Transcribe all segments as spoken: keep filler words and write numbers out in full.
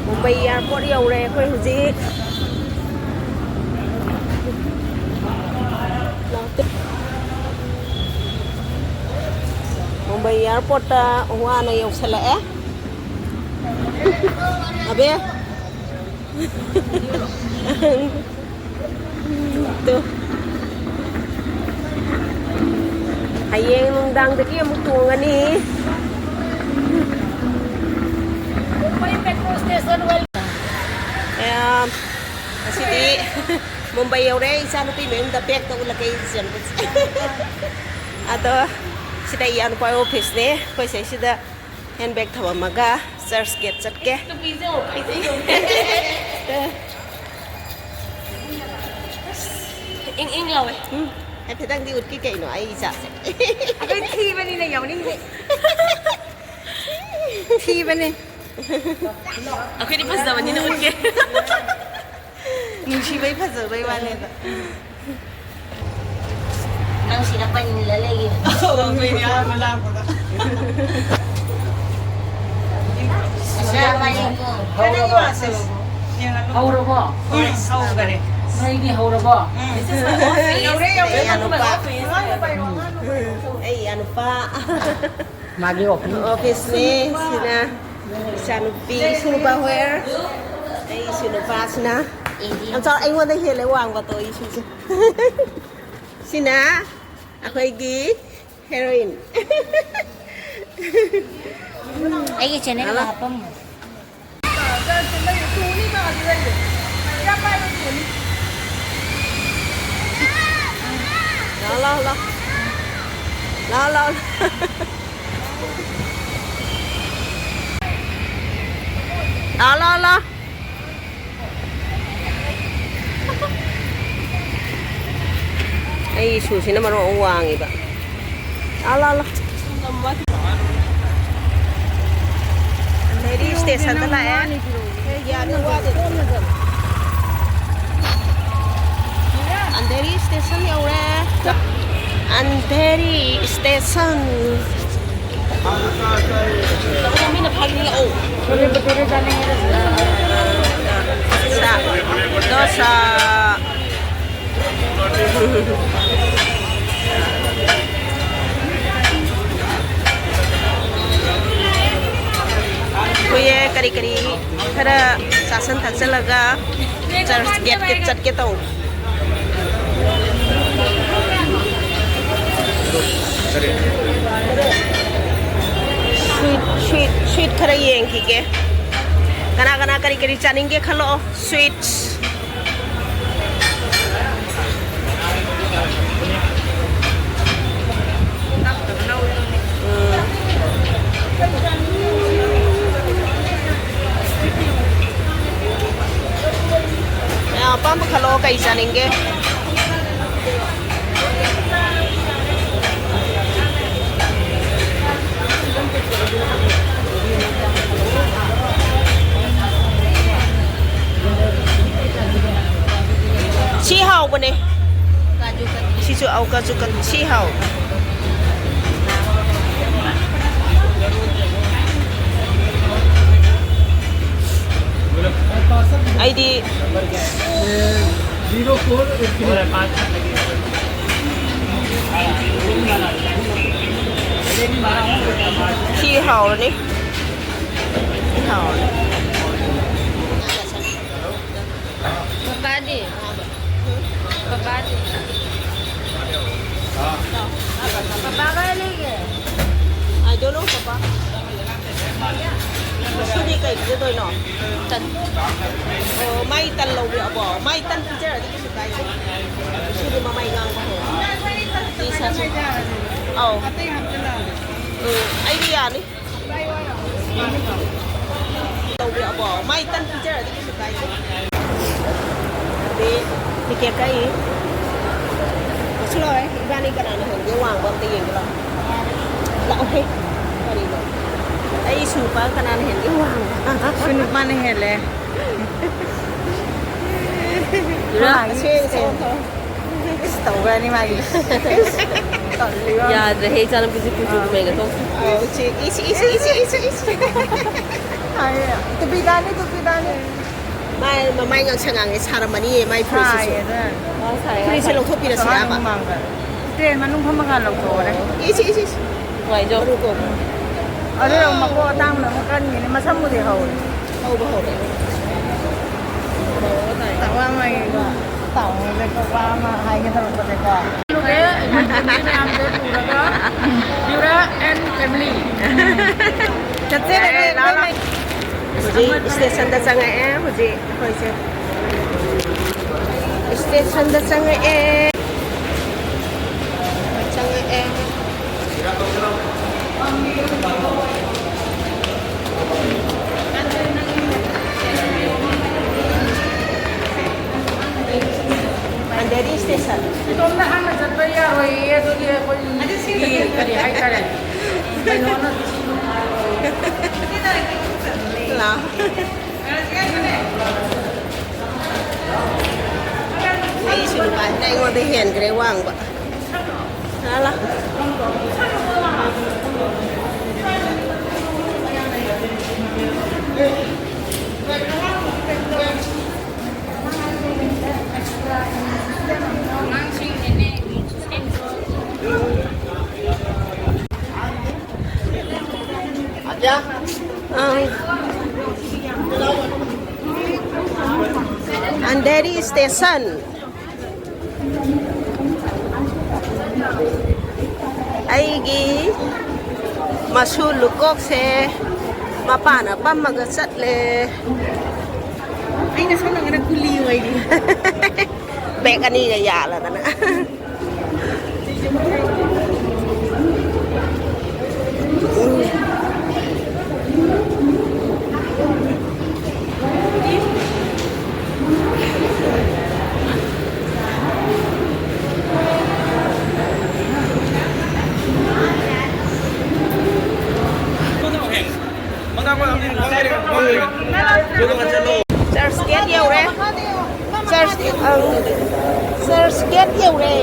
Mumbai airport ꯌꯧꯔꯦ ꯑꯩꯈꯣꯏ ꯍꯧꯖꯤꯛ꯫ ꯃꯨꯝꯕꯥꯏ ꯑꯦꯌꯥꯔꯄꯣꯔꯠꯇ ꯋꯥꯅ ꯌꯧꯁꯜꯂꯛꯑꯦ꯫ ꯑꯕꯦ꯫ ꯇꯨ꯫ ꯍꯌꯦꯡ ꯅꯨꯡꯗꯥꯡꯗꯒꯤ ꯑꯃꯨꯛ ꯇꯣꯡꯉꯅꯤ꯫ ꯃꯌꯥꯝ, ꯉꯁꯤꯗꯤ ꯃꯨꯝꯕꯥꯏ ꯌꯧꯔꯦ꯫ ꯏꯆꯥꯅꯨꯄꯤ ꯃꯌꯨꯝꯗ ꯕꯦꯒꯇ ꯎꯠꯂꯛꯀꯦ ꯑꯩ ꯆꯦꯟꯕꯁꯦ꯫ ꯑꯗꯣ ꯁꯤꯗ ꯏꯌꯥꯅꯨꯄꯥ ꯑꯣꯐꯤꯁꯅꯦ꯫ ꯑꯩꯈꯣꯏ ꯁꯤꯗꯩꯁꯤꯗ ꯍꯦꯟ ꯕꯦꯒ ꯊꯝꯃꯝꯃꯒ ꯆꯔꯆ ꯒꯦꯠ ꯆꯠꯀꯦ꯫ ꯅꯨꯄꯤꯁꯦ ꯑꯃꯨꯛ ꯐꯩꯖꯩ ꯑꯃꯨꯛ꯫ ꯏꯪ ꯏꯪ ꯂꯥꯎꯋꯦ꯫ ꯎꯝ, ꯍꯥꯏꯐꯦꯠꯇꯪꯗꯤ ꯎꯠꯀꯦ ꯀꯩꯅꯣ ꯑꯩ ꯏꯆꯥꯁꯦ꯫ ꯑꯩꯈꯣꯏ ꯊꯤꯕꯅꯤꯅ ꯌꯥꯎꯅꯤꯡꯗꯦ꯫ ꯊꯤꯕꯅꯦ꯫ ꯑꯩꯈꯣꯏꯗꯤ ꯐꯖꯕꯅꯤꯅ ꯎꯠꯀꯦ꯫ ꯅꯨꯡꯁꯤꯕꯩ ꯐꯖꯕꯩ ꯋꯥꯅꯦꯕ꯫ ꯅꯪ ꯁꯤꯗ ꯄꯩꯅꯤꯜꯂ ꯂꯩꯒꯤꯕ꯫ ꯑꯧ, ꯑꯩꯈꯣꯏꯗꯤ ꯑꯍꯥꯟꯕ ꯂꯥꯛꯄꯗ꯫ ꯑꯁꯂꯥꯃꯨ ꯑꯂꯥꯏꯀꯨꯝ꯫ ꯍꯧꯔꯕꯣ? ꯌꯦꯡꯍꯜꯂꯨ꯫ ꯍꯧꯔꯕꯣ? ꯎꯝ, ꯍꯧꯈꯔꯦ꯫ ꯅꯣꯏꯒꯤ ꯍꯧꯔꯕꯣ? ꯎꯝ꯫ This is my office. ꯌꯧꯔꯦ, ꯌꯧꯔꯦ꯫ ꯑꯩ ꯑꯅꯨꯄꯥ꯫ ꯑꯉꯥꯡ ꯅꯨꯄꯥ, ꯑꯉꯥꯡ ꯅꯨꯄꯥ꯫ ꯑꯩ ꯑꯅꯨꯄꯥ꯫ ꯃꯥꯒꯤ ꯑꯣꯐꯤꯁ꯫ ꯑꯣꯐꯤꯁꯅꯦ ꯁꯤꯅ꯫ ꯏꯆꯥꯅꯨꯄꯤ, ꯏꯁꯨ ꯅꯨꯄꯥ ꯍꯣꯏ꯫ ꯑꯩ ꯏꯁꯨ ꯅꯨꯄꯥꯁꯤꯅ ꯌꯥꯝ ꯆꯥꯎ-, ꯑꯩꯉꯣꯟꯗ ꯍꯦꯜꯂꯦ ꯋꯥꯡꯕꯗꯣ ꯏꯁꯨꯁꯦ꯫ ꯁꯤꯅ ꯑꯩꯈꯣꯏꯒꯤ ꯍꯦꯔꯣꯏꯟ꯫ ꯑꯩꯒꯤ ꯆꯦꯅꯦꯜꯗ ꯍꯜꯂꯣ꯫ ꯍꯥꯞꯄꯝꯃꯣ꯫ ꯂꯥꯛꯑꯣ, ꯂꯥꯛꯑꯣ, ꯂꯥꯛꯑꯣ꯫ ꯂꯥꯎ, ꯂꯥꯎ, ꯂꯥꯎ꯫ ꯂꯥꯎ, ꯂꯥꯎ, ꯂꯥꯎ꯫ ꯑꯩ ꯁꯨꯁꯤꯅ ꯃꯔꯣꯟ ꯑꯃ ꯋꯥꯡꯉꯤꯕ꯫ ꯂꯥꯎ, ꯂꯥꯎ, ꯂꯥꯎ꯫ ꯑꯟꯙꯦꯔꯤ ꯁ꯭ꯇꯦꯁꯟꯗ ꯂꯥꯛꯑꯦ꯫ ꯑꯟꯙꯦꯔꯤ ꯁ꯭ꯇꯦꯁꯟ ꯌꯧꯔꯦ꯫ ꯑꯟꯙꯦꯔꯤ ꯁ꯭ꯇꯦꯁꯟ꯫ ꯃꯤꯅ ꯐꯥꯒꯤ ꯂꯥꯛꯑꯣ꯫ ꯁꯥ꯫ ꯗꯣꯁꯥ꯫ ꯑꯩꯈꯣꯏ ꯀꯔꯤ ꯀꯔꯤ ꯈꯔ ꯆꯥꯁꯟ ꯊꯛꯆꯜꯂꯒ ꯆꯔꯆ ꯒꯦꯠꯀꯤ ꯆꯠꯀꯦ ꯇꯧ꯫ ꯁ꯭ꯋꯤꯠ, ꯁ꯭ꯋꯤꯠ, ꯁ꯭ꯋꯤꯠ ꯈꯔ ꯌꯦꯡꯈꯤꯒꯦ꯫ ꯀꯅꯥ ꯀꯅꯥ ꯀꯔꯤ ꯀꯔꯤ ꯆꯥꯅꯤꯡꯒꯦ ꯈꯜꯂꯛꯑꯣ꯫ ꯁ꯭ꯋꯤꯠꯁ꯫ ꯎꯝ꯫ ꯃꯌꯥꯝ ꯑꯄꯥꯝꯕ ꯈꯜꯂꯣ, ꯀꯩ ꯆꯥꯅꯤꯡꯒꯦ? ꯁꯤ ꯍꯥꯎꯕꯅꯦ꯫ ꯁꯤꯁꯨ ꯑꯧ, ꯀꯥꯖꯨ ꯀꯠꯂꯤ꯫ ꯁꯤ ꯍꯥꯎ꯫ ꯑꯩꯗꯤ ꯁꯤ ꯍꯥꯎꯔꯅꯤ꯫ ꯁꯤ ꯍꯥꯎꯔꯅꯤ꯫ ꯄꯄꯥꯗꯤ? ꯄꯄꯥꯗꯤ? ꯄꯄꯥ ꯀꯥꯏ ꯂꯩꯒꯦ? I don't know, papa. ꯉꯁꯤꯗꯤ ꯀꯩ ꯄꯤꯖꯗꯣꯏꯅꯣ? ꯇꯟ꯫ ꯑꯣ, ꯃꯥꯏ ꯇꯟ ꯂꯧꯕꯤꯔꯛꯑꯕꯣ? ꯃꯥꯏ ꯇꯟ ꯄꯤꯖꯔꯗꯤ ꯀꯩꯁꯨ ꯀꯥꯏꯗꯦ꯫ ꯉꯁꯤꯗꯤ ꯃꯃꯥꯏ ꯉꯥꯡꯕ ꯍꯧꯔꯦ꯫ ꯁꯤ ꯁꯥꯁꯤ꯫ ꯑꯧ꯫ ꯑꯇꯩ ꯍꯥꯞꯆꯤꯜꯂꯛꯑꯒꯦ꯫ ꯎꯝ, ꯑꯩꯗꯤ ꯌꯥꯅꯤ꯫ ꯇꯧꯕꯤꯔꯛꯑꯕꯣ? ꯃꯥꯏ ꯇꯟ ꯄꯤꯖꯔꯗꯤ ꯀꯩꯁꯨ ꯀꯥꯏꯗꯦ꯫ ꯑꯗꯩ ꯇꯤꯀꯦꯠ ꯀꯛꯏ꯫ ꯀꯛꯁꯤꯜꯂꯛꯑꯣꯍꯦ꯫ ꯏꯕꯥꯅꯤ ꯀꯅꯥꯅ ꯍꯦꯟꯒꯦ ꯋꯥꯡꯕ ꯑꯝꯇ ꯌꯦꯡꯒꯦ ꯂꯥꯛꯑꯣ꯫ ꯂꯥꯛꯑꯣꯍꯦ꯫ ꯀꯔꯤꯅꯣ? ꯑꯩ ꯏꯁꯨ ꯅꯨꯄꯥ ꯀꯅꯥꯅ ꯍꯦꯟꯒꯦ ꯋꯥꯡꯕ? ꯏꯁꯨ ꯅꯨꯄꯥꯅ ꯍꯦꯜꯂꯦ꯫ ꯌꯨꯔꯥ? ꯑꯁꯦꯡ ꯑꯁꯦꯡ꯫ ꯏꯁ, ꯇꯧꯈ꯭ꯔꯅꯤ ꯃꯥꯒꯤ꯫ ꯏꯁ, ꯇꯜꯂꯤꯕ꯫ ꯌꯥꯗ꯭ꯔꯦꯍꯦ, ꯏꯆꯥꯅꯨꯄꯤꯁꯦ ꯀꯨꯆꯨ ꯑꯥ꯫ ꯀꯨꯃꯦꯟꯒ ꯊꯣꯛꯇ꯭ꯔꯦ꯫ ꯑꯥꯎ, ꯏꯆꯦ, ꯏꯁ, ꯏꯁ, ꯏꯁ, ꯏꯁ, ꯏꯁ꯫ ꯍꯥꯏꯌꯦ꯫ ꯇꯨꯄꯤ ꯇꯥꯅꯤ, ꯇꯨꯄꯤ ꯇꯥꯅꯤ꯫ ꯃꯥꯏ ꯃꯃꯥꯏ ꯉꯥꯡꯁꯪ ꯉꯥꯡꯉꯦ, ꯁꯥꯔꯝꯃꯅꯤꯌꯦ ꯃꯥꯏ ꯐꯨꯔꯤꯠꯁꯤꯁꯨ꯫ ꯁꯥꯏꯌꯦ ꯑꯗꯨꯅ꯫ ꯑꯣ, ꯁꯥꯏꯌꯦ, ꯐꯨꯔꯤꯠꯁꯦ ꯁꯥꯏꯌꯦ꯫ ꯂꯧꯊꯣꯛꯄꯤꯔꯁꯤꯔꯥꯕ? ꯃꯃꯥꯡꯗ꯫ ꯇ꯭ꯔꯦꯟ ꯃꯅꯨꯡ ꯐꯝꯃꯀꯥꯟ ꯂꯧꯊꯣꯛꯑꯣꯅꯦ꯫ ꯏꯁ, ꯏꯁ, ꯏꯁ꯫ ꯅꯨꯡꯉꯥꯏꯖꯧ꯫ ꯃꯔꯨ ꯀꯣꯛ꯫ ꯑꯗꯨ ꯌꯥꯝ ꯃꯀꯣꯛ ꯑꯇꯥꯡꯕꯅ ꯑꯃꯨꯛ ꯀꯟꯒꯤꯅꯤ, ꯃꯁꯝꯕꯨꯗꯤ ꯍꯧꯔꯦ꯫ ꯍꯧꯕ ꯍꯧꯔꯦ꯫ ꯇꯥꯃꯣ ꯑꯃꯒꯤꯀꯣ, ꯇꯥꯃꯣꯁꯦꯀꯣ, ꯋꯥ ꯑꯃ ꯍꯥꯏꯒꯦ ꯇꯧꯔꯛꯄꯁꯦꯀꯣ꯫ ꯂꯨꯒꯦ, ꯏꯃꯨꯡꯒꯤ ꯃꯤ ꯃꯌꯥꯝꯁꯦ ꯄꯨꯔꯒ, ꯌꯨꯔꯥ and family꯫ ꯆꯠꯆꯔꯒꯦ, ꯂꯥꯛꯑꯣ, ꯂꯥꯛꯑꯣ꯫ ꯑꯩꯈꯣꯏ ꯍꯧꯖꯤꯛ ꯁ꯭ꯇꯦꯁꯟꯗ ꯆꯪꯉꯛꯑꯦ, ꯍꯧꯖꯤꯛ ꯑꯩꯈꯣꯏꯁꯦ꯫ ꯁ꯭ꯇꯦꯁꯟꯗ ꯆꯪꯉꯛꯑꯦ꯫ ꯆꯪꯉꯛꯑꯦ꯫ ꯑꯟꯙꯦꯔꯤ ꯁ꯭ꯇꯦꯁꯟ꯫ ꯏꯇꯣꯝꯇ ꯍꯥꯟꯅ ꯆꯠꯄ ꯌꯥꯔꯣꯏꯌꯦ, ꯑꯗꯨꯗꯤ ꯑꯩꯈꯣꯏ ꯃꯤꯒꯤ ꯀꯔꯤ ꯍꯥꯏꯇꯥꯔꯦ, ꯀꯩꯅꯣꯅ ꯂꯥꯎ꯫ ꯑꯩꯁꯨ ꯅꯨꯄꯥꯁꯤꯅ ꯑꯩꯉꯣꯟꯗ ꯍꯦꯟꯈ꯭ꯔꯦ ꯋꯥꯡꯕ꯫ ꯂꯥ, ꯂꯥ꯫ ꯑꯪ꯫ ꯑꯟꯙꯦꯔꯤ ꯁ꯭ꯇꯦꯁꯟ꯫ ꯑꯩꯒꯤ ꯃꯁꯨ ꯂꯨꯀꯣꯛꯁꯦ ꯃꯄꯥꯅ ꯄꯝꯃꯒ ꯆꯠꯂꯦ꯫ ꯑꯩꯅ ꯁꯣꯝ ꯅꯥꯀꯟꯗ ꯀꯨꯂꯤ ꯑꯣꯏꯔꯤ꯫ ꯕꯦꯛ ꯑꯅꯤꯒ ꯌꯥꯜꯂꯗꯅ꯫ ꯆꯔꯆ ꯒꯦꯠ ꯌꯧꯔꯦ꯫ ꯆꯔꯆ, ꯑꯪ, ꯆꯔꯆ ꯒꯦꯠ ꯌꯧꯔꯦ꯫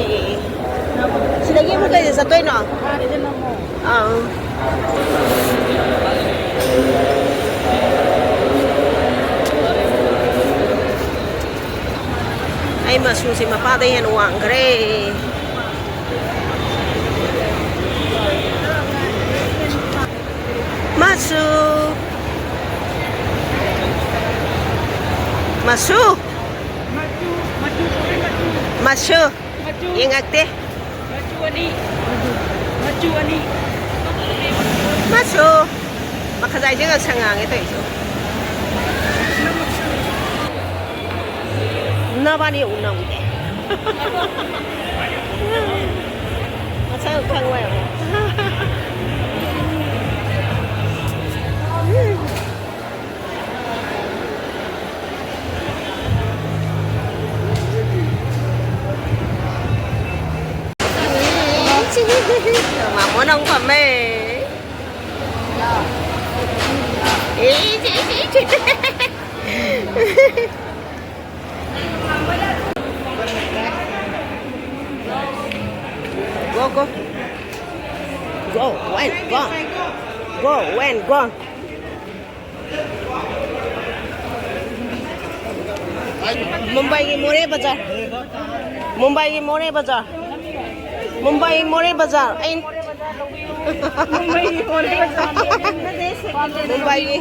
ꯁꯤꯗꯒꯤ ꯑꯃꯨꯛ ꯀꯩꯗ ꯆꯠꯇꯣꯏꯅꯣ? ꯑꯪ꯫ ꯑꯩ ꯃꯆꯨꯁꯦ ꯃꯄꯥꯗꯩ ꯍꯦꯟꯅ ꯋꯥꯡꯈ꯭ꯔꯦ꯫ ꯃꯆꯨ꯫ ꯃꯆꯨ꯫ ꯃꯆꯨ꯫ ꯃꯆꯨ꯫ ꯌꯦꯡꯉꯛꯇꯦ꯫ ꯃꯆꯨ ꯑꯅꯤ꯫ ꯃꯆꯨ ꯑꯅꯤ꯫ ꯃꯆꯨ꯫ ꯃꯈꯖꯥꯏꯁꯦ ꯉꯛꯁꯪ ꯉꯥꯡꯉꯦ ꯇꯧꯔꯤꯁꯦ꯫ ꯅꯕꯥꯅꯤ ꯑꯃꯨꯛ ꯅꯝꯒꯦ꯫ ꯃꯁꯛ ꯈꯪꯉꯣꯏ ꯑꯃꯨꯛ꯫ ꯃꯥꯃꯣꯅ ꯑꯃꯨꯛ ꯐꯝꯃꯦ꯫ ꯑꯦ, ꯏꯆꯦ, ꯏꯆꯦ, ꯏꯆꯦ꯫ Go, go. Go, went, go. Go, went, go. ꯃꯨꯝꯕꯥꯏꯒꯤ ꯃꯣꯔꯦ ꯕꯖꯥꯔ꯫ ꯃꯨꯝꯕꯥꯏꯒꯤ ꯃꯣꯔꯦ ꯕꯖꯥꯔ꯫ ꯃꯨꯝꯕꯥꯏ ꯃꯣꯔꯦ ꯕꯖꯥꯔ꯫ ꯑꯩ ꯃꯨꯝꯕꯥꯏꯒꯤ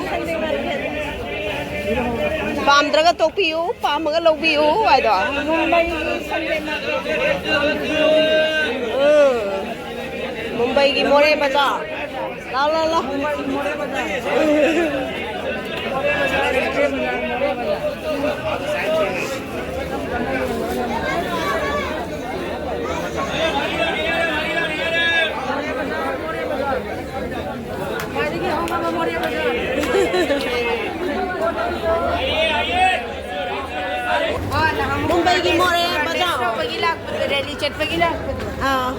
ꯄꯥꯝꯗ꯭ꯔꯒ ꯇꯣꯛꯄꯤꯌꯨ, ꯄꯥꯝꯃꯒ ꯂꯧꯕꯤꯌꯨ ꯍꯥꯏꯗꯣ꯫ ꯎꯝ꯫ ꯃꯨꯝꯕꯥꯏꯒꯤ ꯃꯣꯔꯦ ꯕꯖꯥꯔ꯫ ꯂꯥꯎ, ꯂꯥꯎ, ꯂꯥꯎ꯫ ꯃꯨꯝꯕꯥꯏꯒꯤ ꯃꯣꯔꯦ ꯕꯖꯥꯔ꯫ ꯔꯦꯂꯤ ꯆꯠꯄꯒꯤ ꯂꯥꯛꯄꯗꯣ꯫ ꯑꯥ꯫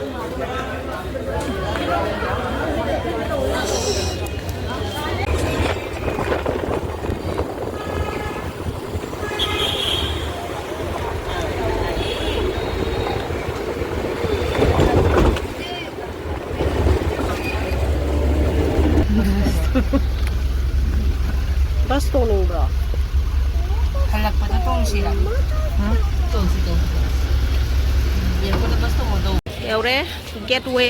ꯕꯁ ꯇꯣꯡꯅꯤꯡꯕ꯭ꯔꯣ? ꯍꯜꯂꯛꯄꯗ ꯇꯣꯡꯁꯤꯔ? ꯇꯣꯡꯁꯤ, ꯇꯣꯡꯁꯤ, ꯇꯣꯡꯁꯤ. ꯑꯦꯌꯥꯔꯄꯣꯔꯠꯇ ꯕꯁ ꯇꯣꯡꯉꯣ, ꯇꯣꯡ. ꯌꯧꯔꯦ, ꯒꯦꯠꯋꯦ.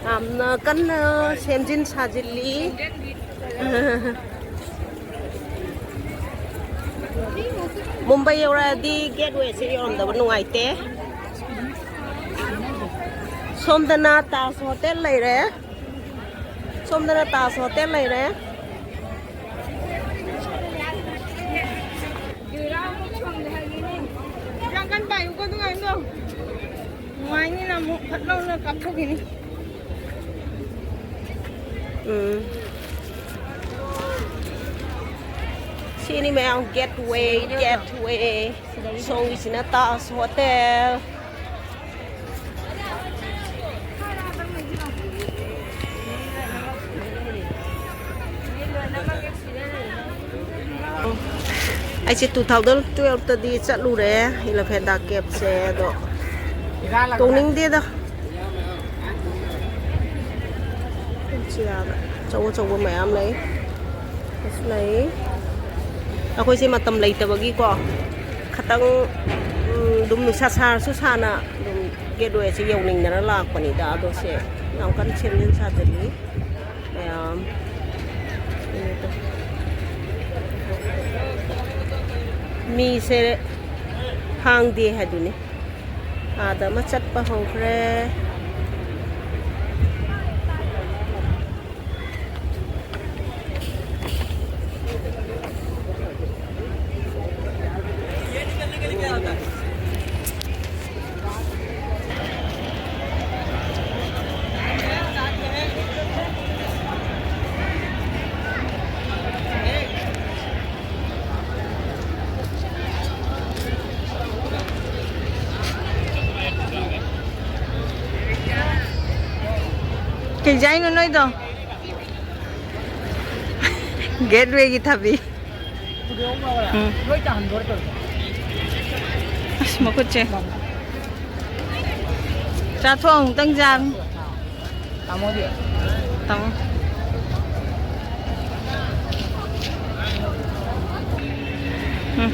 ꯌꯥꯝꯅ ꯀꯟꯅ ꯁꯦꯝꯖꯤꯟ ꯁꯥꯖꯤꯜꯂꯤ. ꯃꯨꯝꯕꯥꯏ ꯌꯧꯔꯛꯑꯗꯤ ꯒꯦꯠꯋꯦꯁꯦ ꯌꯧꯔꯝꯗꯕ ꯅꯨꯡꯉꯥꯏꯇꯦ. ꯁꯣꯝꯗꯅ ꯇꯥꯖ ꯍꯣꯇꯦꯜ ꯂꯩꯔꯦ. ꯁꯣꯝꯗꯅ ꯇꯥꯖ ꯍꯣꯇꯦꯜ ꯂꯩꯔꯦ. ꯌꯥꯝ ꯀꯟꯅ ꯄꯥꯏꯌꯨꯀꯣ, ꯑꯗꯨꯉꯥꯏꯗꯣ. ꯅꯨꯡꯉꯥꯏꯅꯤꯅ ꯑꯃꯨꯛ ꯐꯠ ꯂꯥꯎꯅ ꯀꯥꯞꯊꯣꯛꯈꯤꯅꯤ. ꯎꯝ. ꯁꯤꯅꯤ ꯃꯌꯥꯝ, ꯒꯦꯠꯋꯦ, ꯒꯦꯠꯋꯦ. ꯁꯣꯝꯒꯤꯁꯤꯅ ꯇꯥꯖ ꯍꯣꯇꯦꯜ. ꯑꯩꯁꯦ two thousand twelve ꯇꯗꯤ ꯆꯠꯂꯨꯔꯦ, ꯏꯂꯤꯐꯦꯟꯇꯥ ꯀꯦꯞꯁꯦ, ꯑꯗꯣ ꯇꯣꯡꯅꯤꯡꯗꯦꯗ. ꯁꯤꯗ ꯑꯆꯧ ꯑꯆꯧꯕ ꯃꯌꯥꯝ ꯂꯩ꯫ ꯑꯁꯤ ꯂꯩ꯫ ꯑꯩꯈꯣꯏꯁꯦ ꯃꯇꯝ ꯂꯩꯇꯕꯒꯤꯀꯣ, ꯈꯇꯪ, ꯎꯝ, ꯑꯗꯨꯝ ꯅꯨꯡꯁꯥ ꯁꯥꯔꯁꯨ ꯁꯥꯅ ꯑꯗꯨꯝ ꯒꯦꯠꯋꯦꯁꯦ ꯌꯧꯅꯤꯡꯗꯅ ꯂꯥꯛꯄꯅꯤꯗ꯫ ꯑꯗꯣ ꯁꯦ ꯌꯥꯝ ꯀꯟꯅ ꯁꯦꯝꯖꯤꯟ ꯁꯥꯖꯤꯜꯂꯤ ꯃꯌꯥꯝ꯫ ꯃꯤꯁꯦ ꯍꯥꯡꯗꯦ ꯍꯥꯏꯗꯨꯅꯤ꯫ ꯑꯥꯗ ꯑꯃ ꯆꯠꯄ ꯍꯧꯈ꯭ꯔꯦ꯫ ꯀꯩ ꯆꯥꯏꯅꯣ ꯅꯣꯏꯗꯣ? ꯒꯦꯠꯋꯦꯒꯤ ꯊꯕꯤ꯫ ꯎꯝ꯫ ꯑꯁ, ꯃꯈꯨꯠꯁꯦ꯫ ꯆꯥꯊꯣꯛ ꯑꯃꯨꯛꯇꯪ ꯆꯥꯕꯅꯤ꯫ ꯇꯥꯃꯣꯗꯤ? ꯇꯥꯃꯣ꯫ ꯎꯝ꯫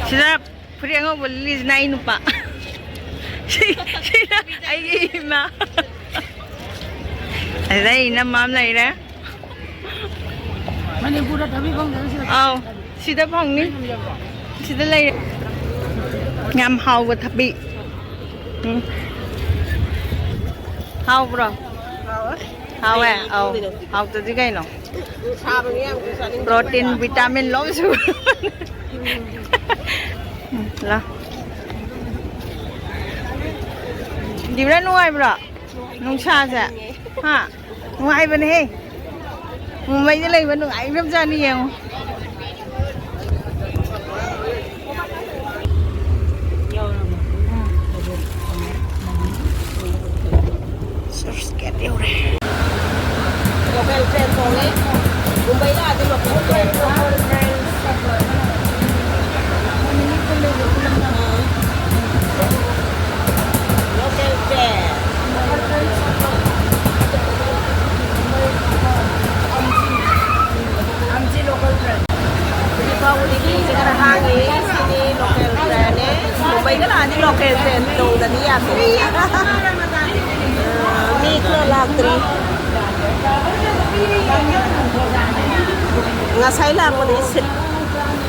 ꯁꯤꯗ ꯐꯨꯔꯤꯠ ꯑꯉꯧꯕ ꯂꯤꯠꯂꯤꯁꯤꯅ ꯑꯩ ꯅꯨꯄꯥ꯫ ꯁꯤ-, ꯁꯤꯅ ꯑꯩꯒꯤ ꯏꯃꯥ꯫ ꯑꯗꯩ ꯏꯅꯝꯃ ꯑꯃ ꯂꯩꯔꯦ꯫ ꯃꯅꯤꯄꯨꯔꯗ ꯊꯕꯤ ꯐꯪꯗꯕ ꯁꯤꯗ꯫ ꯑꯥꯎ, ꯁꯤꯗ ꯐꯪꯅꯤ꯫ ꯁꯤꯗ ꯂꯩꯔꯦ꯫ ꯌꯥꯝ ꯍꯥꯎꯕ ꯊꯕꯤ꯫ ꯎꯝ꯫ ꯍꯥꯎꯕ꯭ꯔꯣ? ꯍꯥꯎꯋꯦ꯫ ꯍꯥꯎꯋꯦ? ꯑꯧ꯫ ꯍꯥꯎꯇꯗꯤ ꯀꯩꯅꯣ? ꯁꯥꯕꯅꯤ ꯌꯥꯝ ꯆꯥꯅꯤꯡꯗꯦ꯫ ꯄ꯭ꯔꯣꯇꯤꯟ, ꯚꯤꯇꯥꯃꯤꯟ ꯂꯣꯏ ꯁꯨ꯫ ꯎꯝ, ꯂꯥꯎ꯫ ꯗꯤꯕ꯭ꯔꯥ, ꯅꯨꯡꯉꯥꯏꯕ꯭ꯔꯣ? ꯅꯨꯡꯁꯥꯁꯦ? ꯍꯥ? ꯅꯨꯡꯉꯥꯏꯕꯅꯦꯍꯦ꯫ ꯃꯨꯝꯕꯩꯗ ꯂꯩꯕ ꯅꯨꯡꯉꯥꯏꯈ꯭ꯔꯕꯖꯥꯠꯅꯤ ꯌꯦꯡꯉꯣ꯫ ꯆꯔꯆ ꯒꯦꯠ ꯌꯧꯔꯦ꯫ Local train ꯇꯣꯡꯉꯦ꯫ ꯃꯨꯝꯕꯩ ꯂꯥꯛꯑꯗꯤ local train꯫ Local train꯫ ꯍꯧꯖꯤꯛ ꯐꯥꯎꯕꯗꯤ ꯃꯤꯁꯦ ꯈꯔ ꯍꯥꯡꯉꯤ꯫ ꯁꯤꯗꯤ local trainꯅꯦ꯫ ꯃꯨꯝꯕꯩꯗ ꯂꯥꯛꯑꯗꯤ local train ꯇꯣꯡꯗꯗꯤ ꯌꯥꯗꯦ꯫ ꯃꯤ ꯈꯔ ꯂꯥꯛꯇ꯭ꯔꯤ꯫ ꯉꯁꯥꯏ ꯂꯥꯛꯄꯗꯤ seat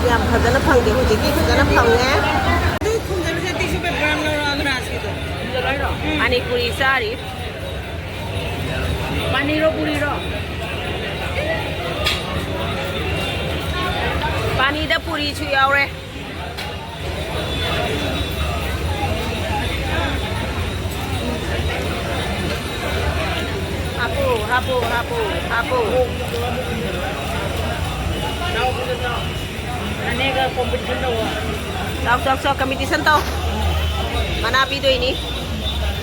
ꯌꯥꯝ ꯐꯖꯅ ꯐꯪꯗꯦ, ꯍꯧꯖꯤꯛꯇꯤ ꯐꯖꯅ ꯐꯪꯉꯦ꯫ ꯄꯥꯅꯤꯄꯨꯔꯤ ꯆꯥꯔꯤ꯫ ꯄꯥꯅꯤꯔꯣ ꯄꯨꯔꯤꯔꯣ? ꯄꯥꯅꯤꯗ ꯄꯨꯔꯤꯁꯨ ꯌꯥꯎꯔꯦ꯫ ꯍꯥꯞꯄꯨ, ꯍꯥꯞꯄꯨ, ꯍꯥꯞꯄꯨ, ꯍꯥꯞꯄꯨ꯫ ꯅꯅꯦꯒ competition ꯇꯧꯋꯣ꯫ ꯆꯥꯎ, ꯆꯥꯎ, ꯆꯥꯎ, competition ꯇꯧ꯫ ꯃꯅꯥ ꯄꯤꯗꯣꯏꯅꯤ꯫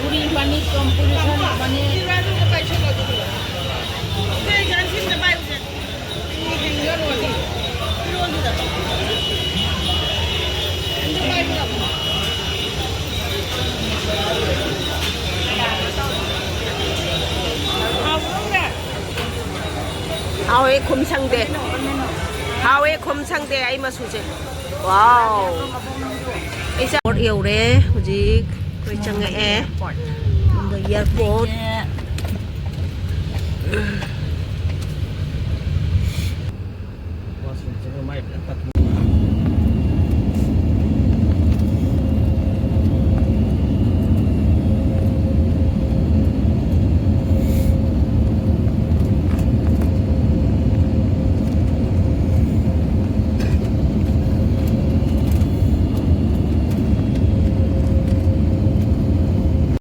ꯄꯨꯔꯤ ꯄꯅꯤꯔ competition ꯄꯅꯤꯔ꯫ ꯈꯨꯝ ꯁꯪꯗꯦ꯫ ꯍꯥꯎꯋꯦ, ꯈꯨꯝ ꯁꯪꯗꯦ ꯑꯩ ꯃꯆꯨꯁꯦ꯫ ꯋꯥꯎ꯫ ꯑꯩ ꯆꯥ-, ꯑꯦꯌꯥꯔꯄꯣꯔꯠ ꯌꯧꯔꯦ ꯍꯧꯖꯤꯛ꯫ ꯑꯩꯈꯣꯏ ꯆꯪꯉꯛꯑꯦ꯫ ꯑꯦꯌꯥꯔꯄꯣꯔꯠ꯫